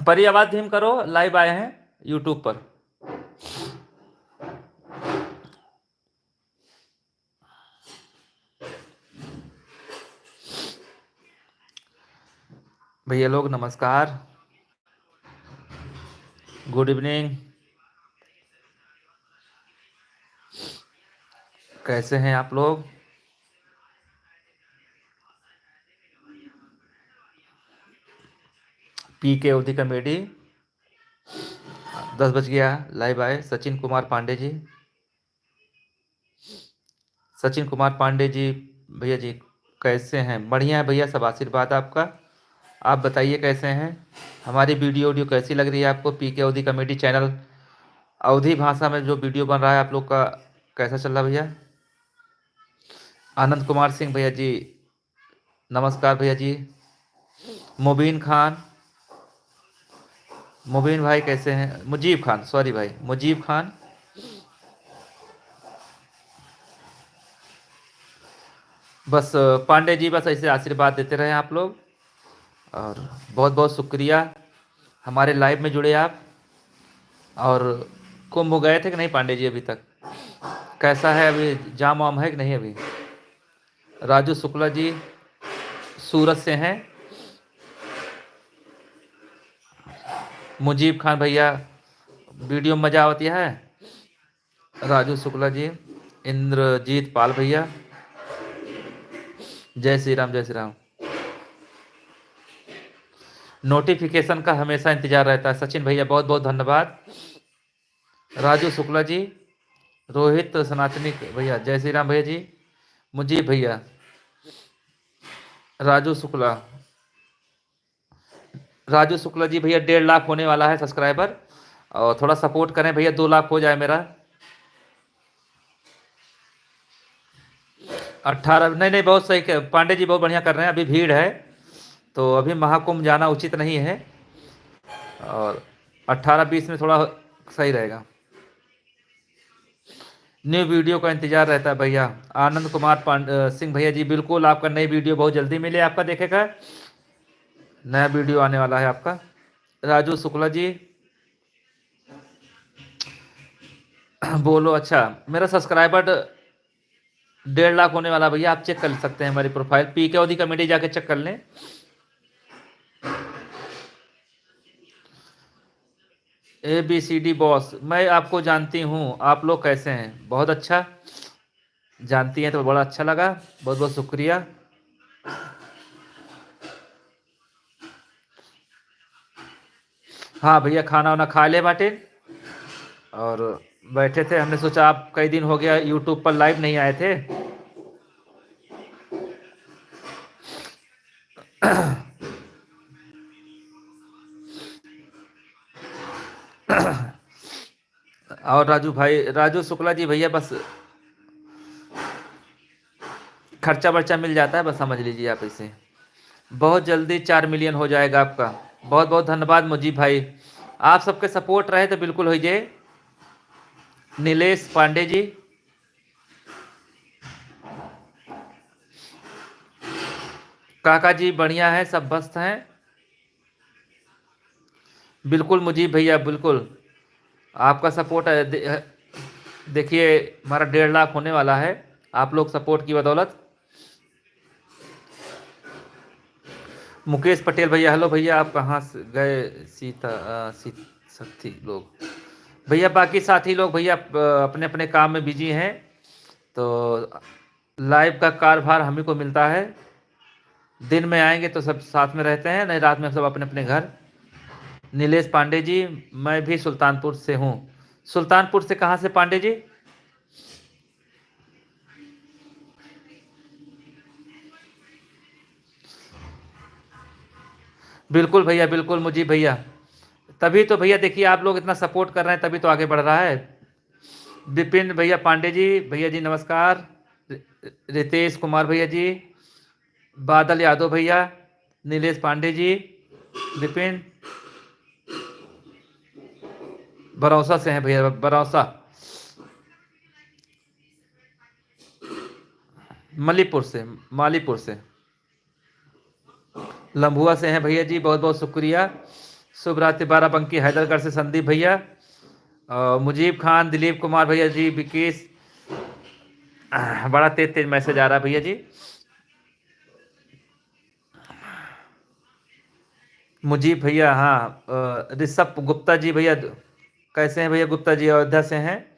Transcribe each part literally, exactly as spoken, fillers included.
परी आवाज धीम करो, live आए हैं YouTube पर। भैया लोग नमस्कार, good evening, कैसे हैं आप लोग? पी के अवधी comedy, दस बज गया, live आए। सचिन कुमार पांडे जी, सचिन कुमार पांडे जी, भैया जी कैसे हैं? बढ़िया है भैया, सब आशीर्वाद आपका। आप बताइए कैसे हैं, हमारी video, video कैसी लग रही है आपको? पी के अवधी comedy channel, अवधी भाषा में जो video बन रहा है आप लोग का, कैसा चल रहा है भैया? आनंद कुमार सिंह भैया जी, नमस्कार भैया जी। मुबीन खान, मुबीन भाई कैसे हैं? मुजीब खान, sorry भाई, मुजीब खान। बस, अ, पांडे जी, बस ऐसे आशीर्वाद देते रहें आप लोग, और बहुत बहुत शुक्रिया हमारे live में जुड़े आप। और कुंभ गए थे कि नहीं पांडे जी अभी तक? कैसा है अभी, जाम वाम है कि नहीं अभी? राजू शुक्ला जी सूरत से हैं। मुजीब खान भैया, video मजा आवती है। राजू शुक्ला जी, इंद्रजीत पाल भैया, जय श्री राम, जय श्री राम। Notification का हमेशा इंतजार रहता है। सचिन भैया, बहुत बहुत धन्यवाद। राजू शुक्ला जी, रोहित सनातनी भैया, जय श्री राम भैया जी, मुजीब भैया, राजू शुक्ला, राजू शुक्ला जी भैया, डेढ़ लाख होने वाला है subscriber, और थोड़ा support करें भैया, दो लाख हो जाए मेरा। अठारह, नहीं, नहीं, बहुत सही कह-, पांडे जी बहुत बढ़िया कर रहे हैं, अभी भीड़ है तो अभी महाकुंभ जाना उचित नहीं है, और अठारह बीस में थोड़ा सही रहेगा। New video का इंतजार रहता है भैया। आनंद कुमार पांड-, अ, सिंह भैया जी, बिल्कुल आपका नई video बहुत जल्दी मिले, आपका देखे का नया video आने वाला है आपका। राजू शुक्ला जी, बोलो। अच्छा, मेरा subscriber डेढ़ लाख होने वाला भैया, आप check कर सकते हैं हमारी profile, पी के अवधी comedy जाके check कर लें। A B C D boss, मैं आपको जानती हूँ, आप लोग कैसे हैं? बहुत अच्छा, जानती हैं तो बड़ा अच्छा लगा, बहुत बहुत शुक्रिया। हाँ भैया, खाना वाना खा ले बाटे और बैठे थे। हमने सोचा आप कई दिन हो गया YouTube पर live नहीं आए थे। और राजू भाई, राजू शुक्ला जी भैया, बस खर्चा बर्चा मिल जाता है, बस समझ लीजिए आप इसे। बहुत जल्दी चार million हो जाएगा आपका। बहुत बहुत धन्यवाद मुजीब भाई, आप सबके support रहे तो बिल्कुल हो जाए। नीलेश पांडे जी, काका जी बढ़िया है, सब मस्त हैं। बिल्कुल मुजीब भैया, बिल्कुल आपका support है। दे-, देखिए, हमारा डेढ़ लाख होने वाला है आप लोग support की बदौलत। मुकेश पटेल भैया, hello भैया, आप कहाँ से गए सीता, अ, सी-, शक्ति लोग? भैया, बाकी साथी लोग भैया, अ, अपने अपने काम में busy हैं, तो live का कार्यभार हम ही को मिलता है। दिन में आएंगे तो सब साथ में रहते हैं, नहीं रात में सब अपने अपने घर। नीलेश पांडे जी, मैं भी सुल्तानपुर से हूँ। सुल्तानपुर से कहाँ से पांडे जी? बिल्कुल भैया, बिल्कुल मुजीब भैया, तभी तो भैया देखिए आप लोग इतना support कर रहे हैं, तभी तो आगे बढ़ रहा है। विपिन भैया पांडे जी, भैया जी नमस्कार। रि-, रितेश कुमार भैया जी, बादल यादव भैया, नीलेश पांडे जी, विपिन बरौसा से हैं भैया, बरौसा। मलीपुर से, मालीपुर से। लम्भुआ से हैं भैया जी, बहुत बहुत शुक्रिया। शुभ रात्रि बाराबंकी हैदरगढ़ से संदीप भैया। अ, मुजीब खान, दिलीप कुमार भैया जी, विकेश, बड़ा तेज तेज मैसेज आ रहा है भैया जी। मुजीब भैया, हाँ, अ, ऋषभ गुप्ता जी भैया, कैसे हैं भैया गुप्ता जी? अयोध्या से हैं।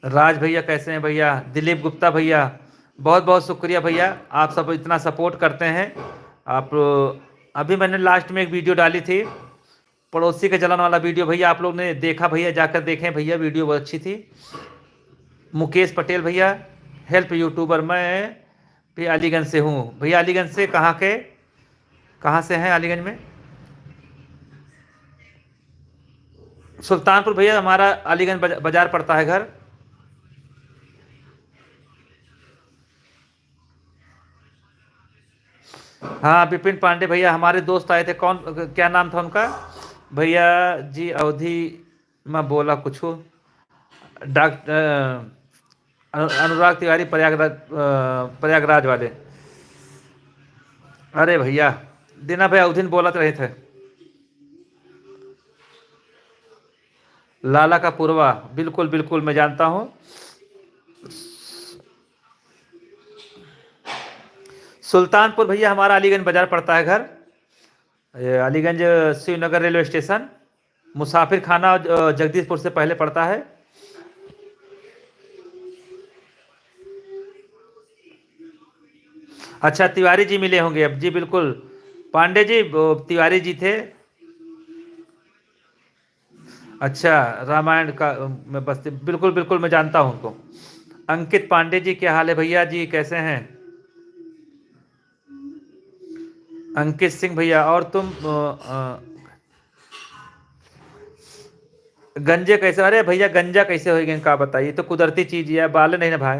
राज भैया कैसे हैं भैया? दिलीप गुप्ता भैया, बहुत बहुत शुक्रिया भैया, आप सब इतना सपोर्ट करते हैं। आप, अभी मैंने लास्ट में एक वीडियो डाली थी, पड़ोसी के जलन वाला वीडियो भैया, आप लोग ने देखा भैया, जाकर देखें भैया, वीडियो बहुत अच्छी थी। मुकेश पटेल भैया, हेल्प यूट्यूबर, मैं भी अलीगंज से हूँ भैया। अलीगंज से कहाँ के, कहाँ से हैं अलीगंज में? सुल्तानपुर भैया, हमारा अलीगंज बजा-, बाजार पड़ता है घर। हाँ, विपिन पांडे भैया हमारे दोस्त आए थे, कौन, क्या नाम था उनका भैया जी? अवधी में बोला कुछ, डॉक्टर, अ, अनु-, अनुराग तिवारी प्रयागराज, अ, प्रयागराज वाले। अरे भैया, दीना भाई अवधिन बोलत रहे थे। लाला का पुरवा, बिल्कुल, बिल्कुल, मैं जानता हूँ। सुल्तानपुर भैया, हमारा अलीगंज बाजार पड़ता है घर, ये अलीगंज शिवनगर रेलवे स्टेशन, मुसाफिर खाना, अ, जगदीशपुर से पहले पड़ता है। अच्छा, तिवारी जी मिले होंगे अब। जी बिल्कुल, पांडे जी, वो तिवारी जी थे। अच्छा, रामायण का, अ, में बस्ती, बिल्कुल, बिल्कुल, मैं जानता हूँ उनको। अंकित पांडे जी, क्या हाल है भैया जी, कैसे हैं? अंकित सिंह भैया, और तुम, अ, अ, गंजे कैसे? अरे भैया, गंजा कैसे हो गए, का बताइए, तो कुदरती चीज है, बाल नहीं ना भाई।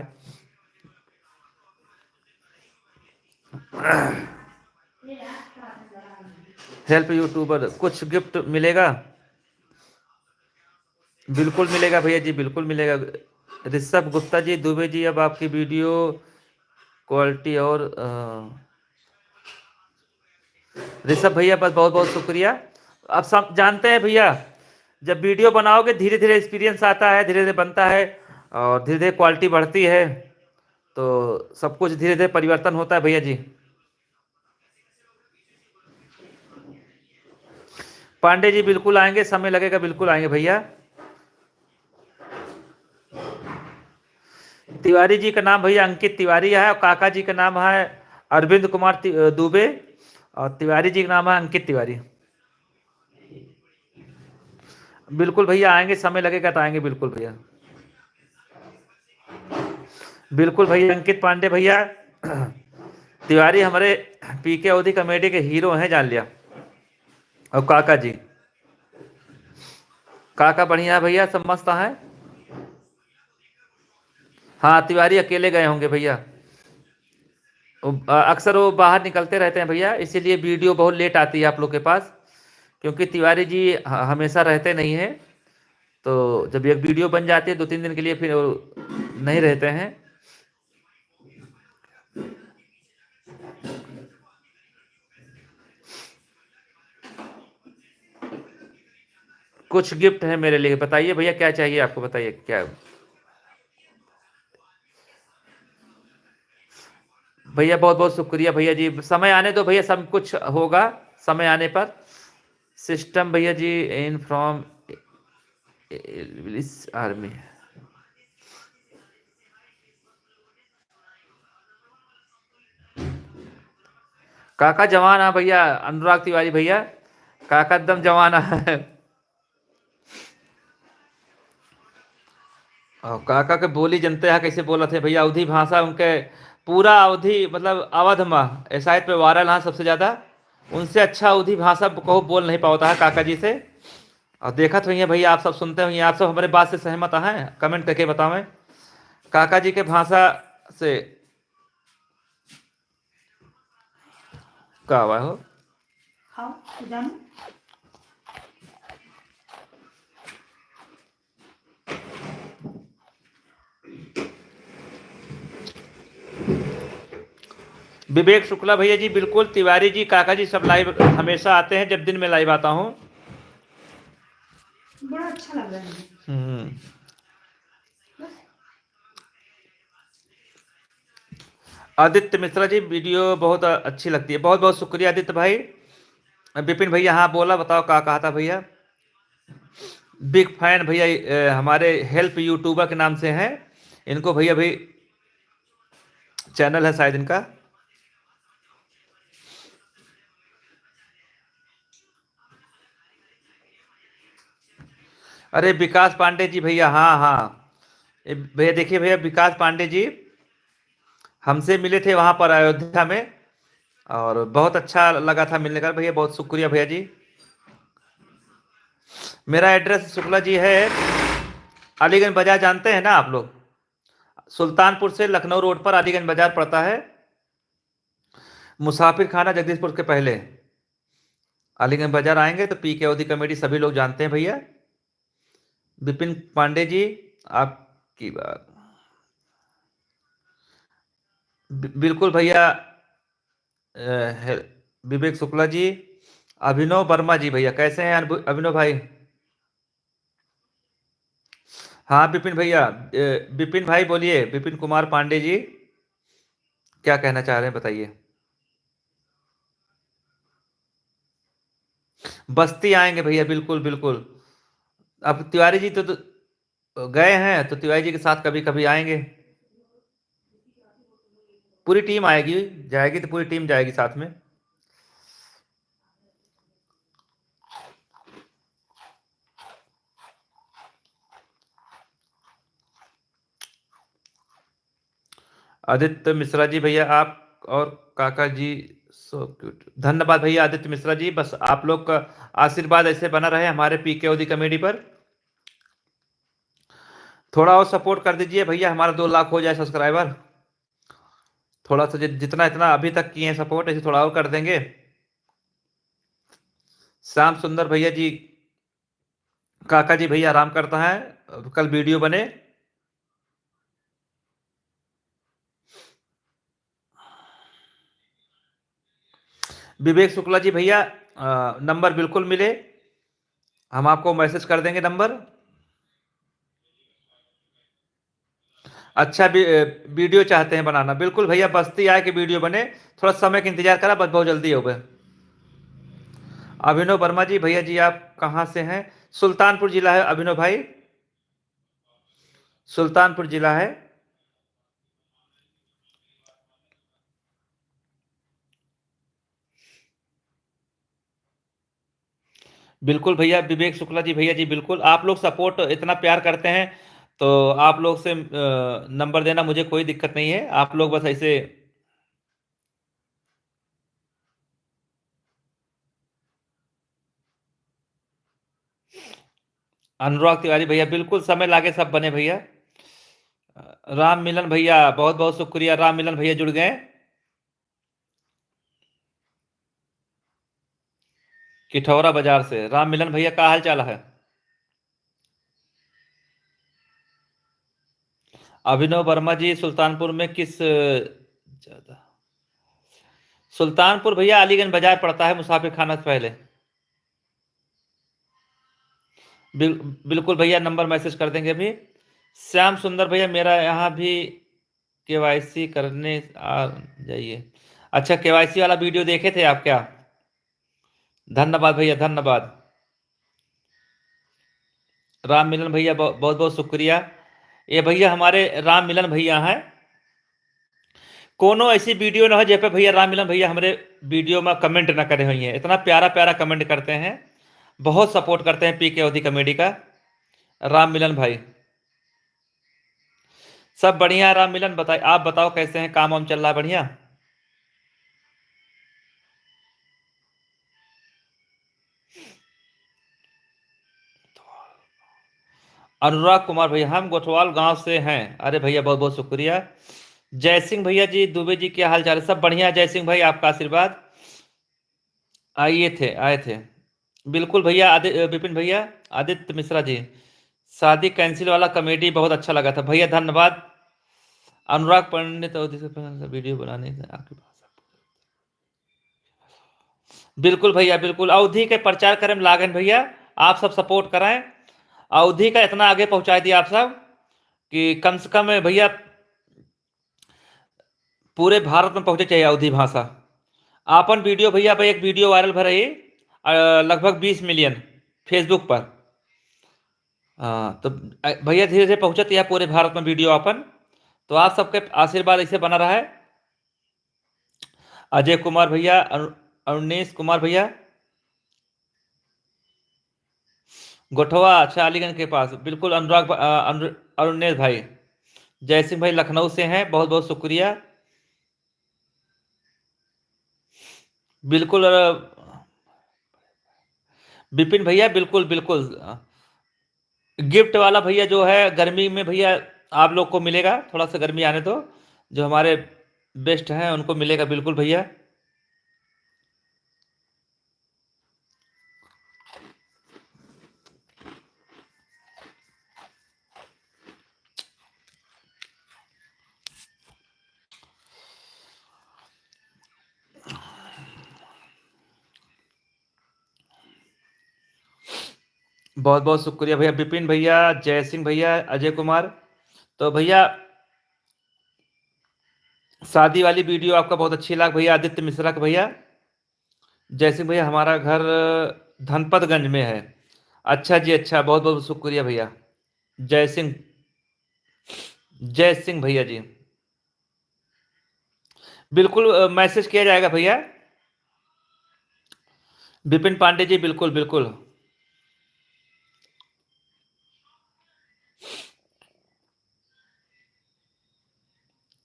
हेल्प यूट्यूबर, कुछ गिफ्ट मिलेगा? बिल्कुल मिलेगा भैया जी, बिल्कुल मिलेगा। ऋषभ गुप्ता जी, दुबे जी, अब आपकी वीडियो क्वालिटी और, अ, ऋषभ भैया, बस बहुत बहुत शुक्रिया। आप सब जानते हैं भैया, जब वीडियो बनाओगे, धीरे धीरे एक्सपीरियंस आता है, धीरे धीरे बनता है और धीरे धीरे क्वालिटी बढ़ती है, तो सब कुछ धीरे धीरे परिवर्तन होता है भैया जी। पांडे जी बिल्कुल आएंगे, समय लगेगा, बिल्कुल आएंगे भैया। तिवारी जी का नाम भैया अंकित तिवारी है और काका जी का नाम है अरविंद कुमार ति-, दुबे और तिवारी जी का नाम है अंकित तिवारी। बिल्कुल भैया आएंगे, समय लगेगा तो आएंगे, बिल्कुल भैया। बिल्कुल भैया, अंकित पांडे भैया, तिवारी हमारे पीके अवधी कॉमेडी के हीरो हैं, जान लिया। और काका जी, काका बढ़िया है भैया, सब मस्त है। हाँ, तिवारी अकेले गए होंगे भैया, वो, अ, अक्सर वो बाहर निकलते रहते हैं भैया, इसीलिए वीडियो बहुत लेट आती है आप लोग के पास, क्योंकि तिवारी जी ह-, हमेशा रहते नहीं हैं। तो जब एक वीडियो बन जाती है दो तीन दिन के लिए, फिर वो नहीं रहते हैं। कुछ गिफ्ट है मेरे लिए, बताइए भैया, क्या चाहिए आपको, बताइए क्या। भैया बहुत बहुत शुक्रिया भैया जी, समय आने दो भैया, सब कुछ होगा समय आने पर। सिस्टम भैया जी, in from English army। काका जवान है भैया, अनुराग तिवारी भैया, काका एकदम जवान है। और काका के बोली जनते हैं कैसे बोलत हैं भैया, अवधी भाषा उनके पूरा अवधी, मतलब अवध में, ए साइड पे वायरल हाँ सबसे ज़्यादा। उनसे अच्छा अवधी भाषा कहूँ बोल नहीं पावता है काका जी से। और देखत होइए भैया, आप सब सुनते होइए, आप सब हमारे बात से सहमत हैं, कमेंट करके बतावें। काका जी के भाषा से का हुआ हो? खाओ, जानू। विवेक शुक्ला भैया जी, बिल्कुल। तिवारी जी, काका जी सब live हमेशा आते हैं जब दिन में live आता हूँ। बड़ा अच्छा लग रहा है। हम्म। आदित्य मिश्रा जी, video बहुत अच्छी लगती है। बहुत बहुत शुक्रिया आदित्य भाई। विपिन भैया, हाँ बोला, बताओ क्या कहा था भैया। Big fan भैया, अ, हमारे help YouTuber के नाम से हैं। इनको भैया भी channel है शायद इनका। अरे विकास पांडे जी भैया, हाँ, हाँ। ए, भैया देखिए भैया, विकास पांडे जी हमसे मिले थे वहाँ पर अयोध्या में, और बहुत अच्छा लगा था मिलने का भैया, बहुत शुक्रिया भैया जी। मेरा address शुक्ला जी है, अलीगंज बाजार जानते हैं ना आप लोग, सुल्तानपुर से लखनऊ road पर अलीगंज बाजार पड़ता है, मुसाफिर खाना जगदीशपुर के पहले। अलीगंज बाजार आएंगे तो पी के अवधी comedy सभी लोग जानते हैं भैया। विपिन पांडे जी, आपकी बात बि-, बिल्कुल भैया। अ, हे-, विवेक शुक्ला जी, अभिनव वर्मा जी भैया, कैसे हैं अनु-, अभिनव भाई? हाँ विपिन भैया, अ, विपिन भाई बोलिए, विपिन कुमार पांडे जी, क्या कहना चाह रहे हैं, बताइए। बस्ती आएंगे भैया, बिल्कुल, बिल्कुल। अब तिवारी जी तो, तो गए हैं, तो तिवारी जी के साथ कभी-कभी आएंगे। पूरी team आएगी, जाएगी तो पूरी team जाएगी साथ में। आदित्य मिश्रा जी भैया, आप और काका जी so cute। धन्यवाद भैया आदित्य मिश्रा जी, बस आप लोग का आशीर्वाद ऐसे बना रहे हमारे पी के अवधी comedy पर। थोड़ा और support कर दीजिए भैया, हमारा दो लाख हो जाए subscriber। थोड़ा सा जि-, जितना इतना अभी तक किए हैं support, ऐसे थोड़ा और कर देंगे। श्याम सुंदर भैया जी, काका जी भैया आराम करता है, कल video बने। विवेक शुक्ला जी भैया, अ, number बिल्कुल मिले, हम आपको message कर देंगे number। अच्छा वी-, अ, video चाहते हैं बनाना, बिल्कुल भैया, बस्ती आए के video बने, थोड़ा समय का इंतजार करा, बस बहुत जल्दी होबे। अभिनव वर्मा जी, भैया जी आप कहाँ से हैं? सुल्तानपुर जिला है अभिनव भाई, सुल्तानपुर जिला है। बिल्कुल भैया, विवेक शुक्ला जी, भैया जी, बिल्कुल, आप लोग support इतना प्यार करते हैं, तो आप लोग से, अ, number देना मुझे कोई दिक्कत नहीं है। आप लोग बस ऐसे अनुराग तिवारी भैया, बिल्कुल समय लागे सब बने भैया। राम मिलन भैया, बहुत बहुत शुक्रिया, राम मिलन भैया जुड़ गए। किठौरा बाजार से राम मिलन भैया, का हाल चाल है? अभिनव वर्मा जी, सुल्तानपुर में किस, ज्यादा, सुल्तानपुर भैया, अलीगंज बाजार पड़ता है, मुसाफिर खाना से पहले। बिल-, बिल्कुल भैया, number message कर देंगे अभी। श्याम सुंदर भैया, मेरा यहाँ भी K Y C करने आ जाइए। अच्छा, K Y C वाला video देखे थे आप क्या? धन्यवाद भैया, धन्यवाद। राम मिलन भैया, बहु-, बहुत बहुत शुक्रिया। ये भैया हमारे राम मिलन भैया हैं। कोनो ऐसी video ना हो जे पे भैया राम मिलन भैया हमारे video में comment ना करे हुई हैं। इतना प्यारा प्यारा comment करते हैं, बहुत support करते हैं पी के अवधी comedy का राम मिलन भाई। सब बढ़िया है राम मिलन, बताइए, आप बताओ कैसे हैं, काम वाम चल रहा है बढ़िया? अनुराग कुमार भैया, हम गोठवाल गांव से हैं। अरे भैया, बहुत बहुत शुक्रिया। जय सिंह भैया जी, दुबे जी, क्या हाल चाल है? सब बढ़िया है जय सिंह भाई, आपका आशीर्वाद। आइए थे, आए थे। बिल्कुल भैया, आदि-, विपिन भैया, आदित्य मिश्रा जी, शादी cancel वाला comedy बहुत अच्छा लगा था भैया, धन्यवाद। अनुराग पंडित और दूसरे पर video बनाने से आपके पास बिल्कुल भैया, बिल्कुल। अवधी के प्रचार करे में लागन भैया, आप सब support कराएं। अवधी का इतना आगे पहुंचा दिया आप सब कि कम से कम भैया पूरे भारत में पहुंचे चाहिए अवधी भाषा। आपन video भैया, अब एक video viral भर रही, अ, लगभग बीस million Facebook पर। हाँ, तो, अ, भैया धीरे धीरे पहुंचत या पूरे भारत में video आपन। तो आप सबके आशीर्वाद ऐसे बना रहा है। अजय कुमार भैया, अरु-, अरुणेश कुमार भैया, गोठवा, अच्छा, अलीगंज के पास, बिल्कुल। अनुराग भा-, अ, अनु-, अरुणेश भाई, जय सिंह भाई लखनऊ से हैं, बहुत बहुत शुक्रिया। बिल्कुल, अ, विपिन भैया, बिल्कुल, बिल्कुल। Gift वाला भैया जो है, गर्मी में भैया आप लोग को मिलेगा, थोड़ा सा गर्मी आने दो। जो हमारे best हैं, उनको मिलेगा बिल्कुल भैया। बहुत बहुत शुक्रिया भैया, विपिन भैया, जय सिंह भैया, अजय कुमार। तो भैया, शादी वाली video आपका बहुत अच्छी लाग भैया, आदित्य मिश्रा का भैया। जय सिंह भैया, हमारा घर धनपतगंज में है। अच्छा जी, अच्छा, बहुत बहुत शुक्रिया भैया। जय सिंह, जय सिंह भैया जी। बिल्कुल, अ, message किया जाएगा भैया। विपिन पांडे जी, बिल्कुल, बिल्कुल।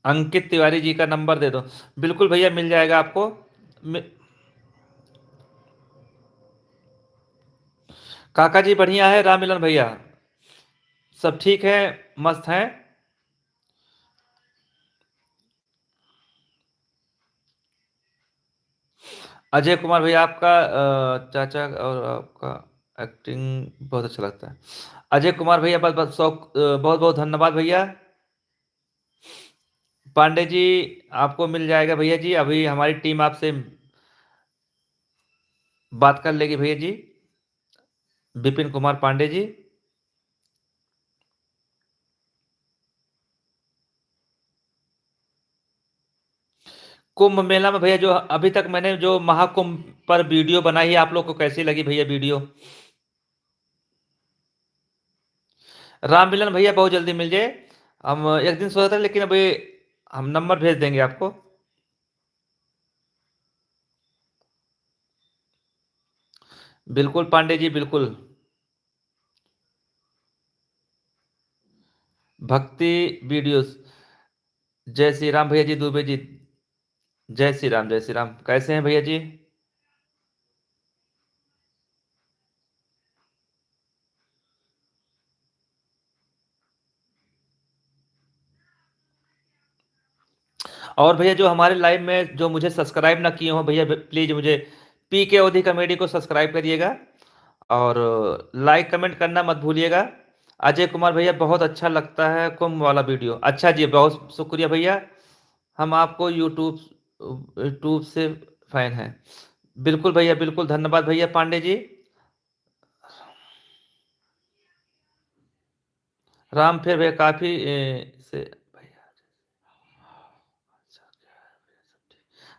अंकित तिवारी जी का number दे दो। बिल्कुल भैया, मिल जाएगा आपको। मि-, काका जी बढ़िया है, राममिलन भैया सब ठीक है, मस्त हैं। अजय कुमार भैया, आपका, अ, चाचा और आपका acting बहुत अच्छा लगता है। अजय कुमार भैया, बस, बस शौक, अ, बहुत बहुत धन्यवाद भैया। पांडे जी, आपको मिल जाएगा भैया जी, अभी हमारी team आपसे बात कर लेगी भैया जी। विपिन कुमार पांडे जी। कुंभ मेला में भैया, जो अभी तक मैंने जो महाकुंभ पर video बनाई है, आप लोग को कैसी लगी भैया video? राममिलन भैया बहुत जल्दी मिल जाए, हम एक दिन सोचा था, लेकिन अभी हम number भेज देंगे आपको। बिल्कुल पांडे जी, बिल्कुल। भक्ति videos। जय श्री राम भैया जी दुबे जी, जय श्री राम, जय श्री राम। कैसे हैं भैया जी? और भैया, जो हमारे live में जो मुझे subscribe ना किए हो भैया, please मुझे पीके अवधी comedy को subscribe करिएगा और like comment करना मत भूलिएगा। अजय कुमार भैया, बहुत अच्छा लगता है कुंभ वाला video। अच्छा जी, बहुत शुक्रिया भैया, हम आपको YouTube, YouTube से fan हैं। बिल्कुल भैया, बिल्कुल, धन्यवाद भैया पांडे जी। राम फेर भैया काफी, ए, से भैया।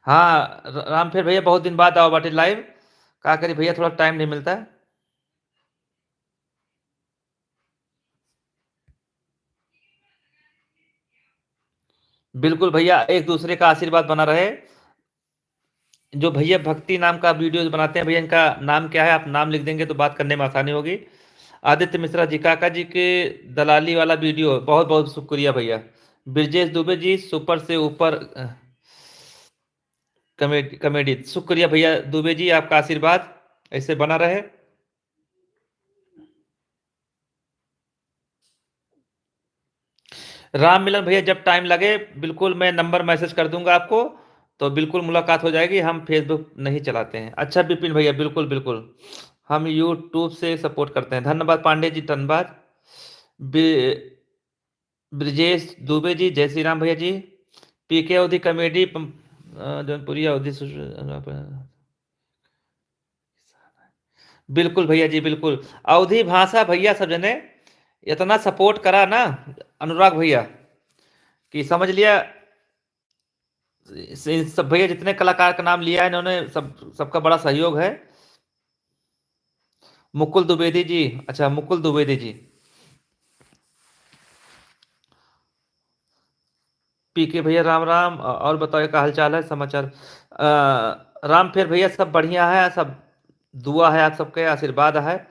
हाँ, र-, राम फेर भैया बहुत दिन बाद आवा बाटे live। का करी भैया, थोड़ा time नहीं मिलता है। बिल्कुल भैया, एक दूसरे का आशीर्वाद बना रहे। जो भैया भक्ति नाम का videos बनाते हैं, भैया इनका नाम क्या है? आप नाम लिख देंगे तो बात करने में आसानी होगी। आदित्य मिश्रा जी, काका जी के दलाली वाला video, बहुत बहुत शुक्रिया भैया। ब्रजेश दुबे जी, super से ऊपर, अ, comedy, comedy। शुक्रिया भैया दुबे जी, आपका आशीर्वाद ऐसे बना रहे। राम मिलन भैया, जब time लगे, बिल्कुल मैं number message कर दूंगा आपको, तो बिल्कुल मुलाकात हो जाएगी। हम Facebook नहीं चलाते हैं। अच्छा विपिन भैया, बिल्कुल, बिल्कुल, हम YouTube से support करते हैं। धन्यवाद पांडे जी, धन्यवाद। बि-, ब्रजेश दुबे जी, जय श्री राम भैया जी। पीके अवधी comedy, पम-, अ, जौनपुरी अवधी सुश-, बिल्कुल भैया जी, बिल्कुल। अवधी भाषा भैया सब जने इतना support करा ना अनुराग भैया, कि समझ लिया, इन सब भैया जितने कलाकार का नाम लिया है इन्होंने, सब, सबका बड़ा सहयोग है। मुकुल द्विवेदी जी, अच्छा, मुकुल द्विवेदी जी। पीके भैया राम राम, अ, और बताओ का हाल चाल है, समाचार? अ, राम फेर भैया सब बढ़िया है, सब दुआ है, आप सबके आशीर्वाद है।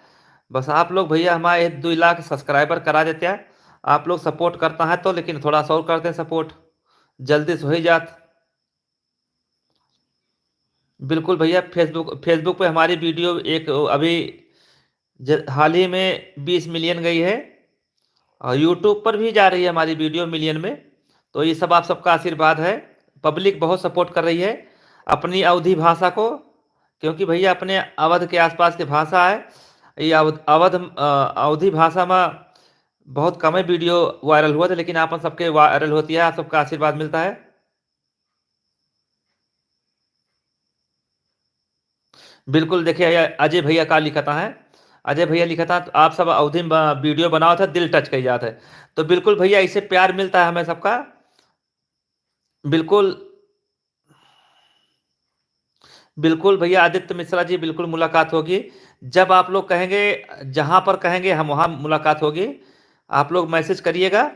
बस आप लोग भैया हमारे एक दुई लाख subscriber करा देते हैं, आप लोग support करता है तो, लेकिन थोड़ा सा और करते हैं support, जल्दी से हो ही जात। बिल्कुल भैया, Facebook, Facebook पे हमारी video एक अभी ज-, हाल ही में बीस million गई है और YouTube पर भी जा रही है हमारी video million में। तो ये सब आप सबका आशीर्वाद है, public बहुत support कर रही है अपनी अवधी भाषा को, क्योंकि भैया अपने अवध के आसपास की भाषा है। ये अवध, अवध, अ, अवधी भाषा में बहुत कम ही video viral हुआ था, लेकिन आप सबके viral होती है, आप सबका आशीर्वाद मिलता है। बिल्कुल, देखिए, ये अजय भैया का लिखता है, अजय भैया लिखता है, "तो आप सब अवधी में video बनावत है, दिल touch कर जात है।" तो बिल्कुल भैया, ऐसे प्यार मिलता है हमें सबका। बिल्कुल, बिल्कुल भैया, आदित्य मिश्रा जी, बिल्कुल मुलाकात होगी। जब आप लोग कहेंगे, जहाँ पर कहेंगे, हम वहाँ मुलाकात होगी। आप लोग message करिएगा।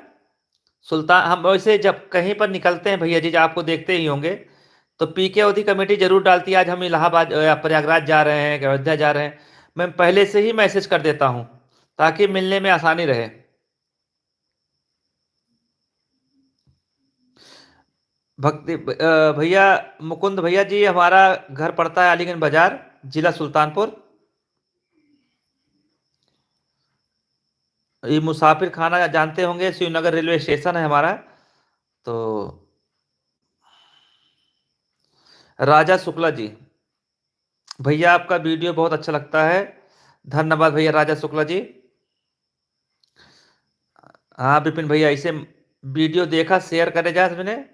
सुल्तान, हम वैसे जब कहीं पर निकलते हैं भैया जी, जो आपको देखते ही होंगे, तो पीके अवधी comedy जरूर डालती है, "आज हम इलाहाबाद, अ, प्रयागराज जा रहे हैं, अयोध्या जा रहे हैं।" मैं पहले से ही message कर देता हूँ, ताकि मिलने में आसानी रहे। भक्ति, अ, भैया, मुकुंद भैया जी, हमारा घर पड़ता है अलीगंज बाजार, जिला सुल्तानपुर। ये मुसाफिर खाना जानते होंगे, शिवनगर railway station है हमारा। तो राजा शुक्ला जी, भैया, आपका video बहुत अच्छा लगता है। धन्यवाद भैया राजा शुक्ला जी। हाँ विपिन भैया, ऐसे video देखा, share करे जा मैंने।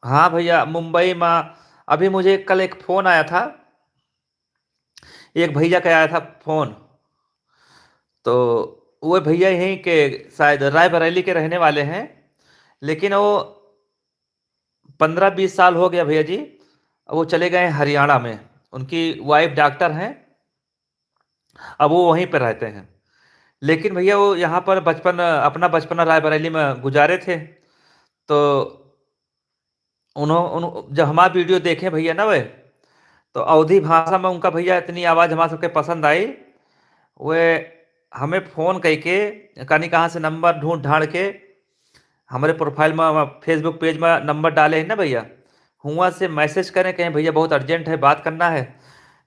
हाँ भैया, मुंबई में अभी मुझे कल एक phone आया था, एक भैया का आया था phone। तो वो भैया यहीं के, शायद रायबरेली के रहने वाले हैं, लेकिन वो पन्द्रह बीस साल हो गया भैया जी, वो चले गए हैं हरियाणा में। उनकी wife doctor हैं, अब वो वहीं पे रहते हैं। लेकिन भैया, वो यहाँ पर बचपन, अपना बचपना रायबरेली में गुजारे थे। तो उन्हों-, उन-, जब हमारा video देखे भैया ना वे, तो अवधी भाषा में उनका भैया इतनी आवाज़ हमारा सबके पसंद आई, वे हमें phone करके, कानी कहाँ से number ढूंढ ढांढ के हमारे profile में, Facebook page में number डाले हैं ना भैया, हुआं से message करें, कहें, "भैया, बहुत urgent है, बात करना है।"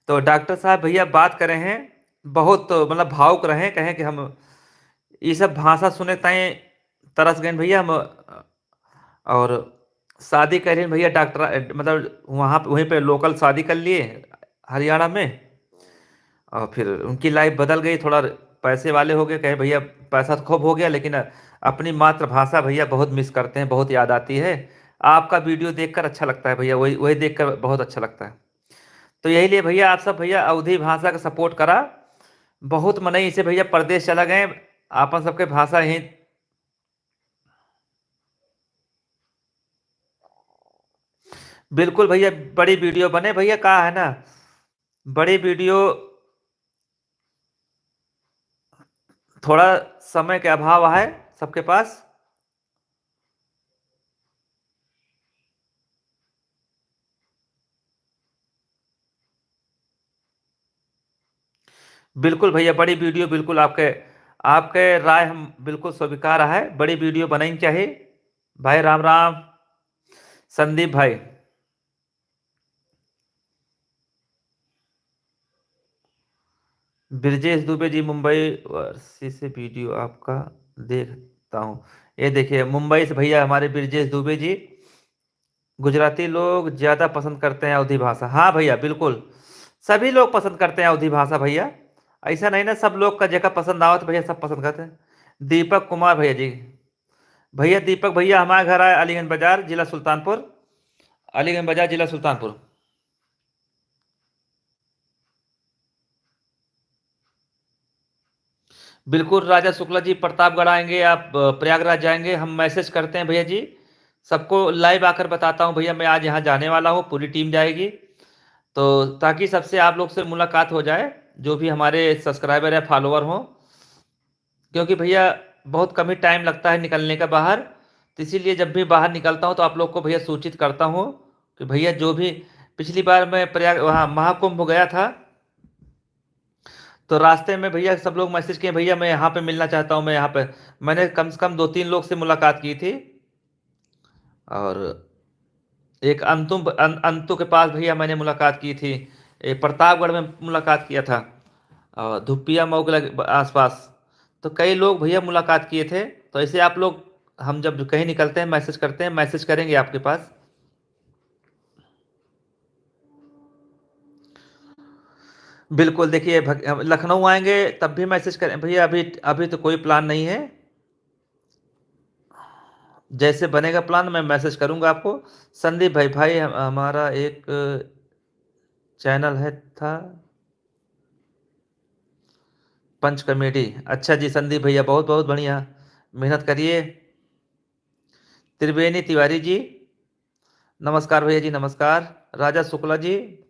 तो doctor साहब भैया बात करें हैं, बहुत, मतलब, भावुक रहे, कहें कि हम ये सब भाषा सुने ताई तरस गए भैया हम। और शादी कर रहे भैया, doctor, मतलब, वहाँ पे, वहीं पे local शादी कर लिए हरियाणा में। और फिर उनकी life बदल गई, थोड़ा पैसे वाले हो गए। कहे, "भैया, पैसा तो खूब हो गया, लेकिन अपनी मातृभाषा, भैया, बहुत miss करते हैं, बहुत याद आती है।" आपका video देखकर अच्छा लगता है भैया, वही, वही देखकर बहुत अच्छा लगता है। तो यही लिए भैया, आप सब भैया अवधी भाषा का support करा। बहुत मनई इसे भैया परदेश चला गए, आपन सबके भाषा ही। बिल्कुल भैया, बड़ी video बने भैया, का है ना, बड़ी video, थोड़ा समय के अभाव है सबके पास। बिल्कुल भैया, बड़ी video बिल्कुल आपके, आपके राय हम बिल्कुल स्वीकार है, बड़ी video बनानी चाहिए। भाई राम राम संदीप भाई। ब्रजेश दुबे जी मुंबई वासी से video आपका देखता हूँ। ये देखिए, मुंबई से भैया हमारे ब्रजेश दुबे जी, गुजराती लोग ज़्यादा पसंद करते हैं अवधी भाषा। हाँ भैया, बिल्कुल, सभी लोग पसंद करते हैं अवधी भाषा भैया। ऐसा नहीं ना, सब लोग का जेका पसंद आवत भैया, सब पसंद करते हैं। दीपक कुमार भैया जी। भैया दीपक भैया हमारे घर आए, अलीगंज बाजार, जिला सुल्तानपुर। अलीगंज बाजार, जिला सुल्तानपुर। बिल्कुल राजा शुक्ला जी, प्रतापगढ़ आएंगे आप, अ, प्रयागराज जाएंगे, हम message करते हैं भैया जी। सबको live आकर बताता हूँ भैया, मैं आज यहाँ जाने वाला हूँ, पूरी team जाएगी। तो ताकि सबसे आप लोग से मुलाकात हो जाए, जो भी हमारे subscriber या follower हों, क्योंकि भैया बहुत कम ही time लगता है निकलने का बाहर, तो इसीलिए जब भी बाहर निकलता हूँ तो आप लोग को भैया सूचित करता हूँ कि भैया जो भी, पिछली बार मैं प्रयाग, वहाँ महाकुंभ गया था, तो रास्ते में भैया सब लोग message किए, "भैया मैं यहाँ पे मिलना चाहता हूँ, मैं यहाँ पे।" मैंने कम से कम दो तीन लोग से मुलाकात की थी। और एक अंतु, अन-, अंतु के पास भैया मैंने मुलाकात की थी, एक प्रतापगढ़ में मुलाकात किया था, और धुप्पिया मऊ के लग-, आसपास। तो कई लोग भैया मुलाकात किए थे। तो ऐसे आप लोग, हम जब कहीं निकलते हैं, message करते हैं, message करेंगे आपके पास। बिल्कुल, देखिए, भग-, हम लखनऊ आएंगे तब भी message करें भैया। अभी, अभी तो कोई plan नहीं है, जैसे बनेगा plan मैं message करूंगा आपको। संदीप भाई, भाई, हम, हमारा एक channel है, था पंच comedy। अच्छा जी संदीप भैया, बहुत बहुत बढ़िया, मेहनत करिए। त्रिवेणी तिवारी जी, नमस्कार भैया जी, नमस्कार। राजा शुक्ला जी,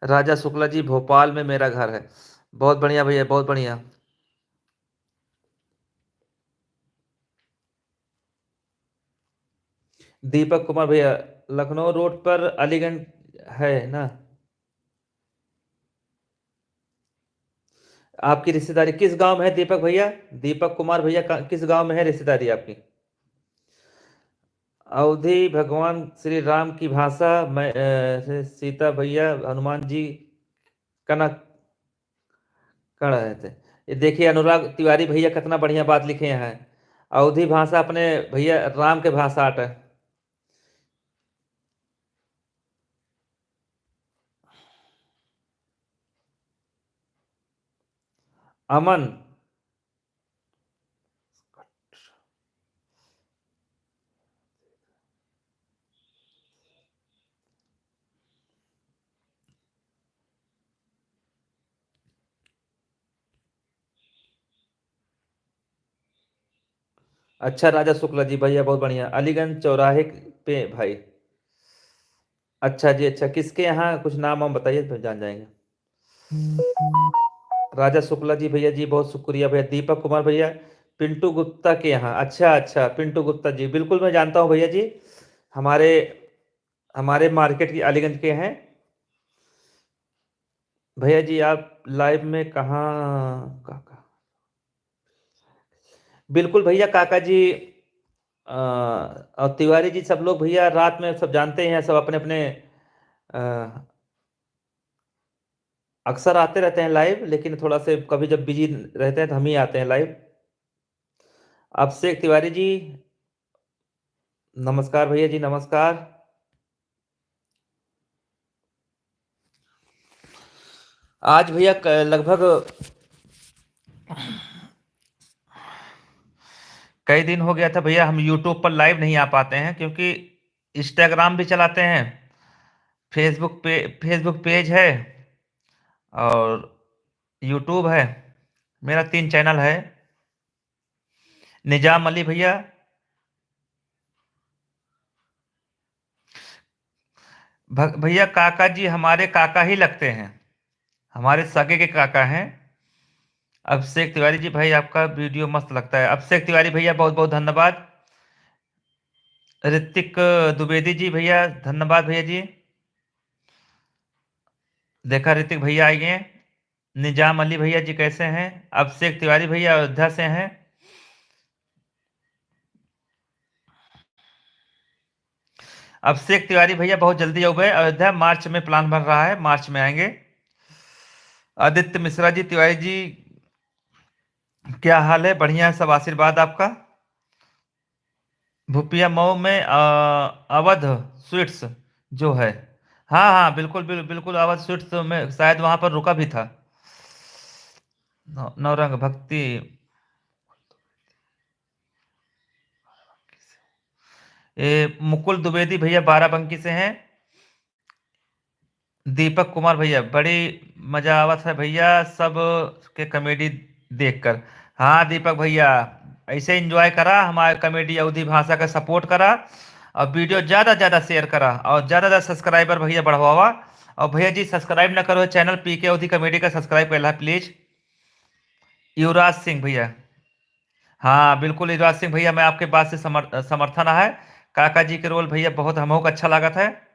राजा शुक्ला जी, भोपाल में मेरा घर है। बहुत बढ़िया भैया, बहुत बढ़िया। दीपक कुमार भैया, लखनऊ road पर अलीगंज है ना? आपकी रिश्तेदारी किस गांव में है दीपक भैया? दीपक कुमार भैया का, किस गांव में है रिश्तेदारी आपकी? अवधी भगवान श्री राम की भाषा, मैं, अ, सीता भैया, हनुमान जी कनक कण है थे। ये देखिए अनुराग तिवारी भैया कितना बढ़िया बात लिखे हैं। अवधी भाषा अपने भैया राम के भाषा आटे। अमन। अच्छा राजा शुक्ला जी भैया, बहुत बढ़िया। अलीगंज चौराहे पे भाई। अच्छा जी, अच्छा, किसके यहाँ कुछ नाम वाम बताइए, फिर जान जाएंगे। राजा शुक्ला जी भैया जी, बहुत शुक्रिया भैया। दीपक कुमार भैया, पिंटू गुप्ता के यहाँ। अच्छा, अच्छा, पिंटू गुप्ता जी, बिल्कुल मैं जानता हूँ भैया जी, हमारे, हमारे market की अलीगंज के हैं। भैया जी, आप live में कहाँ, का, का? बिल्कुल भैया, काका जी, अ, और तिवारी जी, सब लोग भैया रात में सब जानते हैं, सब अपने अपने, अ, अक्सर आते रहते हैं live, लेकिन थोड़ा से कभी जब busy रहते हैं तो हम ही आते हैं live। अभिषेक तिवारी जी, नमस्कार भैया जी, नमस्कार। आज भैया क-, लगभग कई दिन हो गया था भैया, हम YouTube पर live नहीं आ पाते हैं, क्योंकि Instagram भी चलाते हैं, Facebook पे, Facebook page है और YouTube है, मेरा तीन channel है। निजाम अली भैया, भ-, भैया काका जी हमारे काका ही लगते हैं, हमारे सगे के काका हैं। अभिषेक तिवारी जी, भाई आपका video मस्त लगता है। अभिषेक तिवारी भैया बहुत बहुत धन्यवाद। ऋतिक द्विवेदी जी भैया, धन्यवाद भैया जी। देखा ऋतिक भैया आ गए। निजाम अली भैया जी कैसे हैं? अभिषेक तिवारी भैया अयोध्या से हैं। अभिषेक तिवारी भैया बहुत जल्दी आउबे अयोध्या, March में plan बन रहा है, March में आएंगे। आदित्य मिश्रा जी, तिवारी जी क्या हाल है? बढ़िया है, सब आशीर्वाद आपका। भूपिया मऊ में, अ, अवध स्वीट्स जो है। हाँ, हाँ, बिल्कुल, बिल-, बिल्कुल अवध स्वीट्स में शायद वहाँ पर रुका भी था। नौ-, नौरंग भक्ति। ए, मुकुल द्विवेदी भैया बाराबंकी से हैं। दीपक कुमार भैया, बड़ी मजा आवत है भैया, सब के comedy देखकर। हाँ दीपक भैया, ऐसे enjoy करा हमारे comedy अवधी भाषा का, support करा और video ज्यादा ज्यादा share करा और ज्यादा ज्यादा subscriber भैया बढ़वावा। और भैया जी subscribe ना करो channel पी के अवधी comedy का, subscribe कर ला please। युवराज सिंह भैया, हाँ बिल्कुल युवराज सिंह भैया, मैं आपके बात से समर-, समर्थन है। काका जी के role भैया बहुत हमहू का अच्छा लागत है।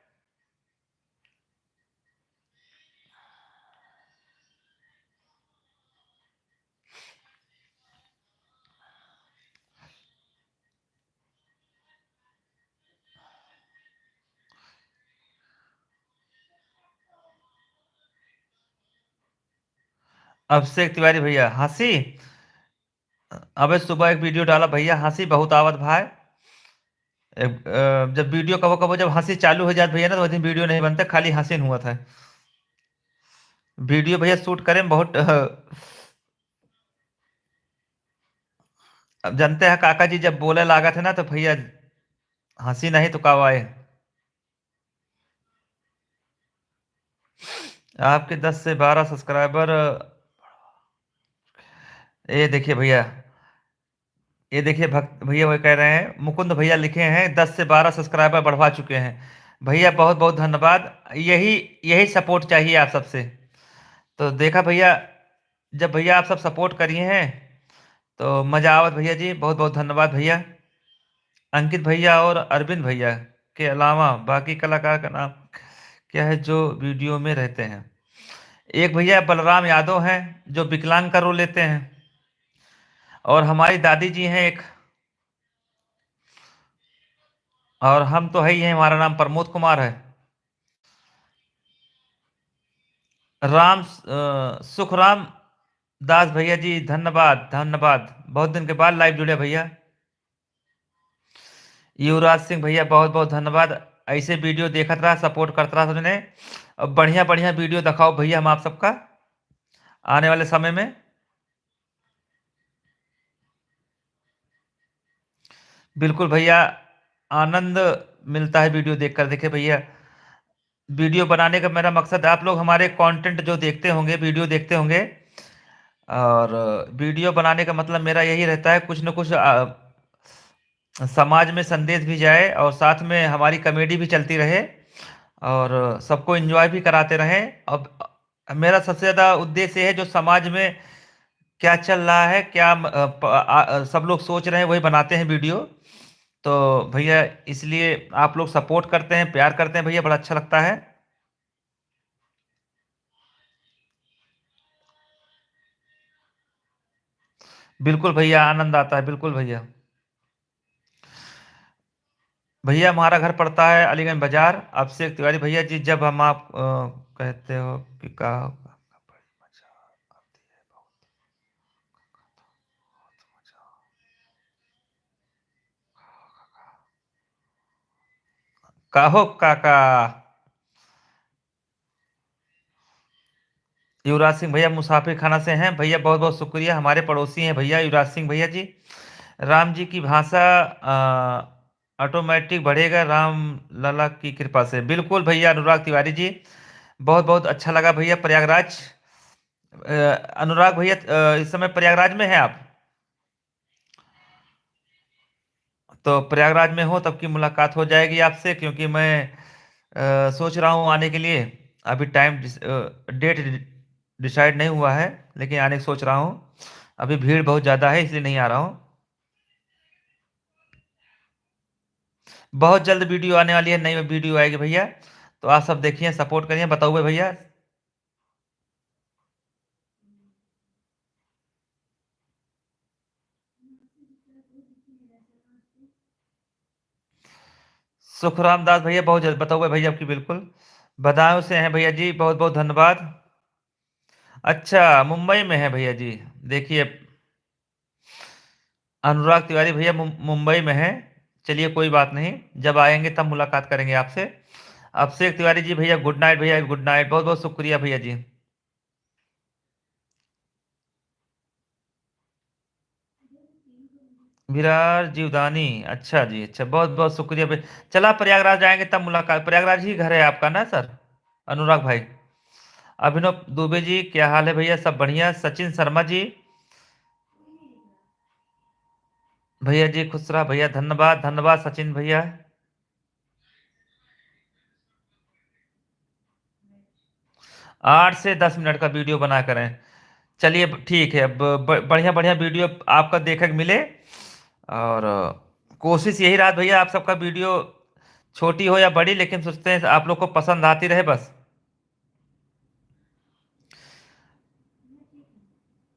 अभिषेक तिवारी भैया, हंसी, अबे सुबह एक video डाला भैया, हंसी बहुत आवत भाई। एक, अ, जब video कबो कबो जब हंसी चालू हो जात भैया ना, तो वही दिन video नहीं बनते, खाली हंसी न हुआ था। Video भैया shoot करें बहुत, अ, अब जानते हैं काका जी जब बोले लागत है ना तो भैया हंसी नहीं तो का आए। आपके दस से बारह subscriber, ये देखिए भैया, ये देखिए भक्त भैया वो कह रहे हैं, मुकुंद भैया लिखे हैं, "दस से बारह subscriber बढ़वा चुके हैं।" भैया बहुत बहुत धन्यवाद, यही, यही support चाहिए आप सबसे। तो देखा भैया, जब भैया आप सब support करिए हैं तो मजा आवत भैया जी, बहुत बहुत धन्यवाद भैया। अंकित भैया और अरविंद भैया के अलावा बाकी कलाकार का नाम क्या है जो video में रहते हैं? एक भैया बलराम यादव हैं जो विकलांग का role लेते हैं, और हमारी दादी जी हैं एक, और हम तो है ही हैं, हमारा नाम प्रमोद कुमार है। राम, अ, सुखराम दास भैया जी, धन्यवाद, धन्यवाद। बहुत दिन के बाद live जुड़े भैया। युवराज सिंह भैया, बहुत बहुत धन्यवाद। ऐसे video देखत रहा, support करत रहा सबने। अब बढ़िया बढ़िया video दिखाओ भैया हम आप सबका आने वाले समय में। बिल्कुल भैया, आनंद मिलता है video देखकर। देखिए भैया, video बनाने का मेरा मकसद, आप लोग हमारे content जो देखते होंगे, video देखते होंगे, और video बनाने का मतलब मेरा यही रहता है, कुछ न कुछ, आ, समाज में संदेश भी जाए और साथ में हमारी comedy भी चलती रहे और सबको enjoy भी कराते रहें। अब मेरा सबसे ज़्यादा उद्देश्य है जो समाज में क्या चल रहा है, क्या म-, अ, प-, आ, अ, सब लोग सोच रहे हैं, वही बनाते हैं video। तो भैया, इसलिए आप लोग support करते हैं, प्यार करते हैं भैया, बड़ा अच्छा लगता है। बिल्कुल भैया, आनंद आता है, बिल्कुल भैया। भैया, हमारा घर पड़ता है अलीगंज बाजार। अभिषेक तिवारी भैया जी, जब हम आप, अ, कहते हो कि का, का हो काका? युवराज सिंह भैया मुसाफिर खाना से हैं। भैया बहुत बहुत शुक्रिया, हमारे पड़ोसी हैं भैया युवराज सिंह भैया जी। राम जी की भाषा, अ, automatic बढ़ेगा राम लला की कृपा से। बिल्कुल भैया अनुराग तिवारी जी, बहुत बहुत अच्छा लगा भैया प्रयागराज। अ, अनुराग भैया, अ, इस समय प्रयागराज में हैं आप? तो प्रयागराज में हो तब की मुलाकात हो जाएगी आपसे, क्योंकि मैं, अ, सोच रहा हूँ आने के लिए। अभी time डिस-, अ, date डि-, decide नहीं हुआ है, लेकिन आने की सोच रहा हूँ। अभी भीड़ बहुत ज़्यादा है, इसलिए नहीं आ रहा हूँ। बहुत जल्द video आने वाली है, नई video आएगी भैया, तो आप सब देखिए, support करिए, बताओगे भैया। सुखराम दास भैया, बहुत जल्द बताओगे भैया आपकी, बिल्कुल। बदायूं से हैं भैया जी, बहुत बहुत धन्यवाद। अच्छा, मुंबई में है भैया जी, देखिए, अनुराग तिवारी भैया मुं-, मुंबई में हैं। चलिए, कोई बात नहीं, जब आएंगे तब मुलाकात करेंगे आपसे। अभिषेक तिवारी जी भैया, good night भैया, good night, बहुत बहुत शुक्रिया भैया जी। विरार जीवदानी, अच्छा जी, अच्छा, बहुत बहुत शुक्रिया भैया। चला, प्रयागराज आएंगे तब मुलाकात। प्रयागराज ही घर है आपका ना सर, अनुराग भाई? अभिनव दुबे जी, क्या हाल है भैया? सब बढ़िया। सचिन शर्मा जी, भैया जी खुश रहा भैया, धन्यवाद, धन्यवाद सचिन भैया। आठ से दस मिनट का वीडियो बना करें। चलिए, ठीक है, अब ब-, बढ़िया बढ़िया वीडियो आपका देखे के मिले। और कोशिश यही रहा भैया, आप सबका वीडियो छोटी हो या बड़ी, लेकिन सोचते हैं आप लोग को पसंद आती रहे बस।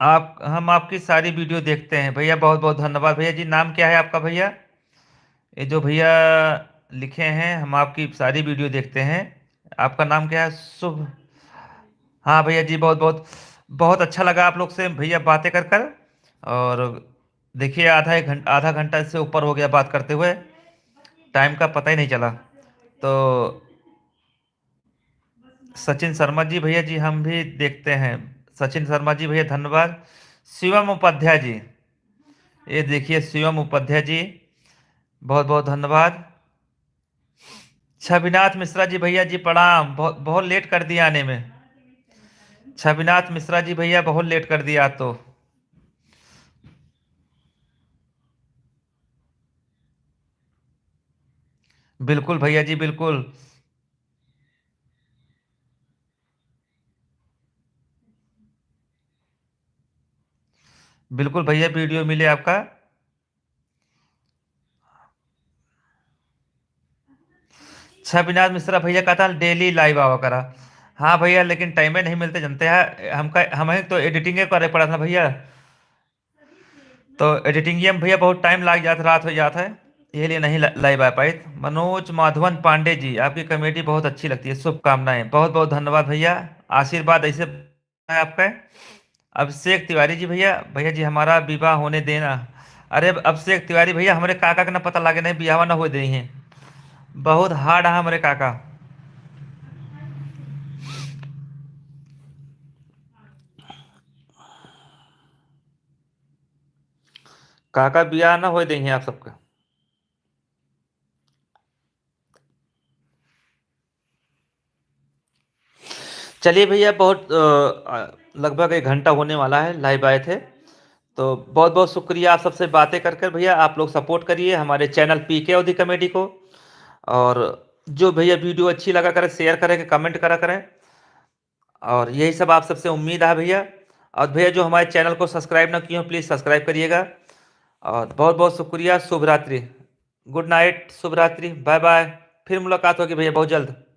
आप, हम आपकी सारी वीडियो देखते हैं भैया। बहुत बहुत धन्यवाद भैया जी। नाम क्या है आपका भैया? ये जो भैया लिखे हैं, हम आपकी सारी वीडियो देखते हैं। आपका नाम क्या है? शुभ। हाँ भैया जी, बहुत बहुत बहुत अच्छा लगा आप लोग से भैया बातें कर कर। और देखिए, आधा एक घंटा, आधा घंटा से ऊपर हो गया बात करते हुए, टाइम का पता ही नहीं चला। तो सचिन शर्मा जी, भैया जी, हम भी देखते हैं। सचिन शर्मा जी, भैया, धन्यवाद। शिवम उपाध्याय जी, ये देखिए, शिवम उपाध्याय जी, बहुत बहुत धन्यवाद। छविनाथ मिश्रा जी, भैया जी, प्रणाम। बहुत, बहुत लेट कर दिया आने में। छविनाथ मिश्रा जी, भैया, बहुत लेट कर दिया आज तो। बिल्कुल भैया जी, बिल्कुल। बिल्कुल भैया, वीडियो मिले आपका। छविनाथ मिश्रा भैया कहता है, "डेली लाइव आवा करा।" हाँ भैया, लेकिन टाइमे नहीं मिलते, जानते हैं, हमका, हमें तो एडिटिंगे करे पड़ा था भैया। तो एडिटिंगिया में भैया बहुत टाइम लाग जात, रात हो जात है, यही लिए नहीं ला-, लाइव आ पाइत। मनोज माधवन पांडे जी, आपकी कॉमेडी बहुत अच्छी लगती है, शुभकामनाएं। बहुत बहुत धन्यवाद भैया, आशीर्वाद ऐसे है आपका। अभिषेक तिवारी जी, भैया, भैया जी, हमारा विवाह होने देना। अरे अभिषेक तिवारी भैया, हमरे काका के ना पता लागे, नहीं बियाह ना हो दे हैं, बहुत हार्ड है हमरे काका। काका बियाह ना होए देंगे आप सबका। चलिए भैया, बहुत, अ, अ, लगभग एक घंटा होने वाला है लाइव आए थे, तो बहुत बहुत शुक्रिया आप सबसे बातें कर कर भैया। आप लोग सपोर्ट करिए हमारे चैनल पीके अवधी कॉमेडी को, और जो भैया वीडियो अच्छी लगा करें, शेयर करें, कमेंट करा करें। और यही सब आप सबसे उम्मीद है भैया। और भैया, जो हमारे चैनल को सब्सक्राइब ना किए हो, प्लीज सब्सक्राइब करिएगा। और बहुत बहुत शुक्रिया। शुभ रात्रि, गुड नाइट, शुभ रात्रि, बाय बाय। फिर मुलाकात होगी भैया बहुत जल्द।